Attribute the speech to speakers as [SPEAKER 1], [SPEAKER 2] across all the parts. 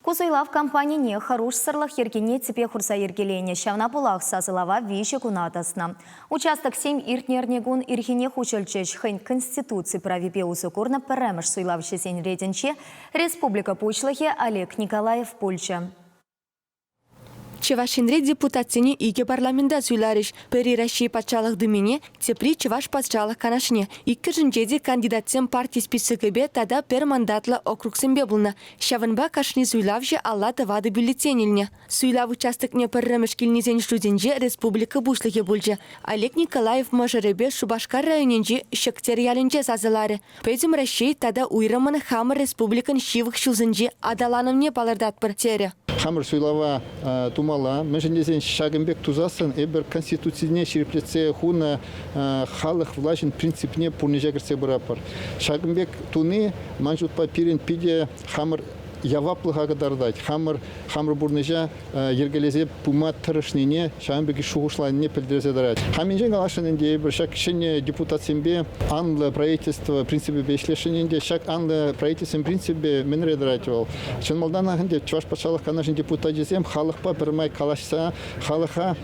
[SPEAKER 1] Ку суйлав кампанине хӑрушсӑрлӑх йӗркине тӗпе хурса йӗркеленӗ. Ҫавна пулах сасӑлава виҫӗ куна тӑснӑ. Участоксем иртнӗ эрнекун ирхине хуҫӑлчӗҫ. Хӑйӗн Конституци правипе усӑ курнӑ пӗрремӗш суйлавҫӑсен ретӗнче республика Пуҫлӑхӗ Олег Николаев пулчӗ.
[SPEAKER 2] Чӑваш Енре депутатсене икӗ парламента суйларӗҫ. Пӗри Раҫҫей Патшалӑх Думине, тепри Чӑваш Патшалӑх Канашне. Иккӗшӗнче те кандидатсем парти списокӗпе тата пӗр мандатлӑ округсемпе пулнӑ. Ҫавӑнпа кашни суйлавҫӑ алла тӑватӑ бюллетень илнӗ. Суйлав участокне пӗрремӗш килнисен шутӗнче республика Пуҫлӑхӗ пулчӗ. Олег Николаев мӑшӑрӗпе Шупашкар районӗнчи Ҫӗктер ялӗнче сасӑларӗ. Пӗтӗм Раҫҫей тата уйрӑммӑн хамӑр республикӑн ҫывӑх ҫулсенчи аталанӑвне палӑртатпӑр, терӗ.
[SPEAKER 3] Хамӑр суйлава тумалла. Мӗншӗн тесен ҫакӑн пек тусассӑн эпир Конституцине ҫирӗплетсе хунӑ халӑх влаҫӗн принципне пурнӑҫа кӗртсе пыратпӑр. Ҫакӑн пек туни, ман шутпа, пирӗн питӗ хамӑр яваплӑха кӑтартать, хамӑр хамӑр пурнӑҫа йӗркелесе пыма тӑрӑшнине, ҫавӑн пек шухӑшланине пӗлтерсе тӑрать. Хам енчен каласшӑн ӗнтӗ эпир ҫак ҫӗнӗ депутатсемпе анлӑ правительство принципӗпе ӗҫлесшӗн ӗнтӗ. Ҫак анлӑ правительствӑн принципӗ мӗнре тӑрать вӑл? Чӑн малтанах ӗнтӗ Чӑваш Патшалӑх Канашӗн депутачӗсем халӑхпа пӗрмай калаҫса, халӑха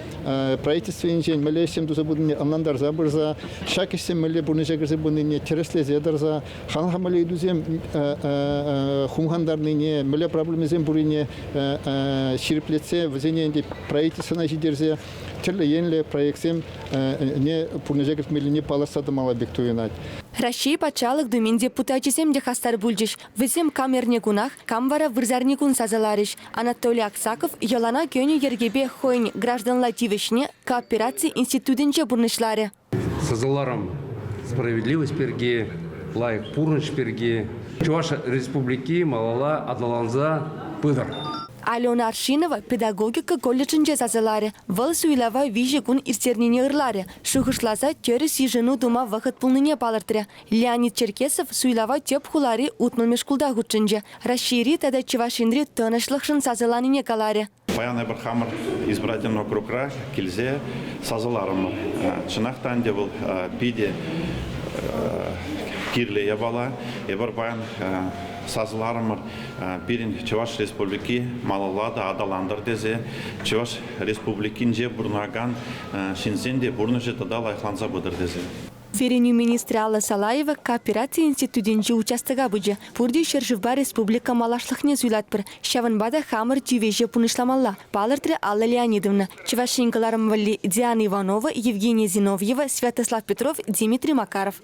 [SPEAKER 3] правительство енчен мӗнле ӗҫсем туса пынине ӑнлантарса пырса, ҫак ӗҫсем мӗнле пурнӑҫа кӗрсе пынине тӗрӗслесе тӑрса, халӑха мӗнле ыйтусем хумхантарнине, мӗнле проблемӑсем пуррине ҫирӗплетсе вӗсене ӗнтӗ правительствӑна ҫитерсе тӗрлӗ енлӗ проектсем пурнӑҫа кӗртмеллине палӑртса тӑмалла пек туйӑнать.
[SPEAKER 2] Раҫҫей Патшалӑх Думин депутачӗсем те хастар пулчӗҫ. Вӗсем кам эрнекунах, кам вара вырсарникун сасӑларӗҫ. Анатолий Аксаков йӑлана кӗнӗ йӗркепе хӑйӗн гражданла тивӗҫне коопераци институтӗнче пурнӑҫларӗ.
[SPEAKER 4] Сасӑларӑм справедливость пирки, лайӑх пурнӑҫ пирки. Чӑваш Республики малалла аталанса пытӑр.
[SPEAKER 2] Алена Аршинова педагогика колледжӗнче сасӑларӗ. Вӑл суйлава виҫӗ кун ирттернине ырларӗ. Шухӑшласа тӗрӗс йышӑну тума вӑхӑт пулнине палӑртрӗ. Леонид Черкесов суйлава тӗп хулари утмӑлмӗш шкулта хутшӑнчӗ. Раҫҫейри тата Чӑваш Енри тӑнӑҫлӑхшӑн сасӑланине каларӗ.
[SPEAKER 5] Паян эпир хамӑр избирательный округра килсе сасӑларӑмӑр. Чӑнах та ӗнтӗ вӑл питӗ кирлӗ япала. Эпир паян сасӑларӑмӑр пирӗн Чӑваш Республики малалла та аталантӑр тесе, Чӑваш Республикинче пурӑнакан ҫынсен те пурнӑҫӗ тата лайӑхланса пытӑр тесе.
[SPEAKER 2] Вӗренӳ министрӗ Алла Салаева коопераци институтӗнчи участока пычӗ. Пурте ҫӗршывпа республика малашлӑхне суйлатпӑр. Ҫавӑнпа та хамӑр тивӗҫе пурнӑҫламалла, палӑртрӗ Алла Леонидовна. Чӑваш Ен кӑларӑм валли Диана Иванова, Евгения Зиновьева, Святослав Петров, Дмитрий Макаров.